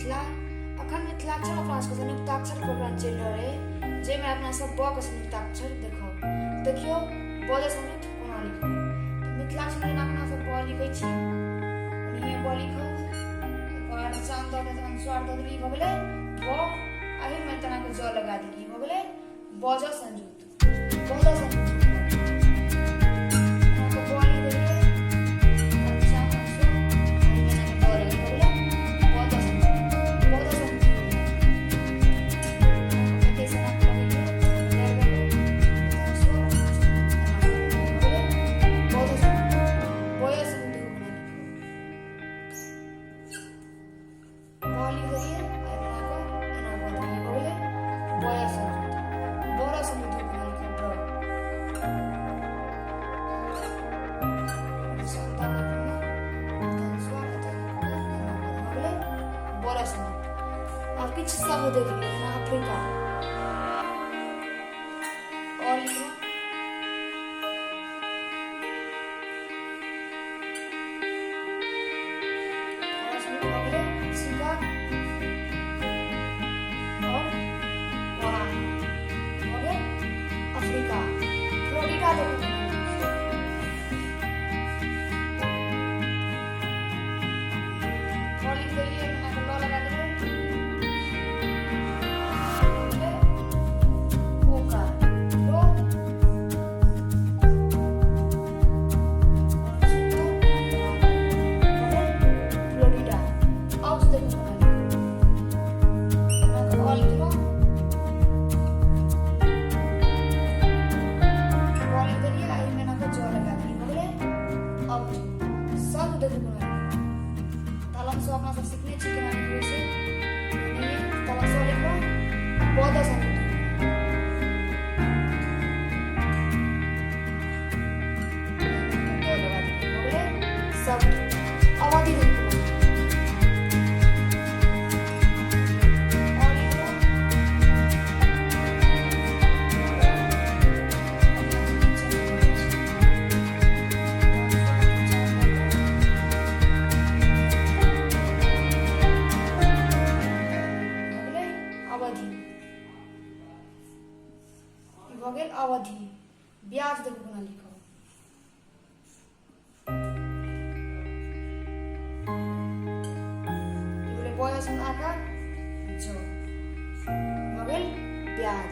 मिथिला। अखन मिथिलाक्षर अपना सबके संयुक्ताक्षर प्रोग्राम चलि रहल अइ, जाहिमे अपना सब ब के संयुक्ताक्षर देखब। देखियौ ब जे संयुक्त कोना लिखबै। तऽ मिथिलाक्षर जेना अपना सब ब लिखै छी ओनाहिये ब लिखब। ओकर निशान दऽ के अनुस्वार दऽ देली, भऽ गेलै ब। एहिमे तेना कऽ ज लगा देली, भऽ गेलै ब ज संयुक्त, ब ज संयुक्त। आब किछु शब्द देख लियौ, जेना अफ्रीका और लिखू। शिकार और भऽ गेल अफ्रीका। फ्लोरिडा देखू, लिख देलियै, ल लगा देबै। ओकार लो फ्लोरिडा। आउट देखू, अ लिखलहुँ, ब लिख देलियै आ एहिमे एना कऽ ज लगा देलियै, भऽ गेलै आउट। शब्द देखू कोना तालम स अपना सब सीखने छी केना लिखबै से। तालम स लिखलहुँ, ब दस शब्द। अवधि लिखलहुँ और लिखलहुँ। अवधि ई भऽ गेल अवधि। ब्याज देखू कोना लिखब। ई भेलै बय आकार ज, भऽ गेल ब्याज।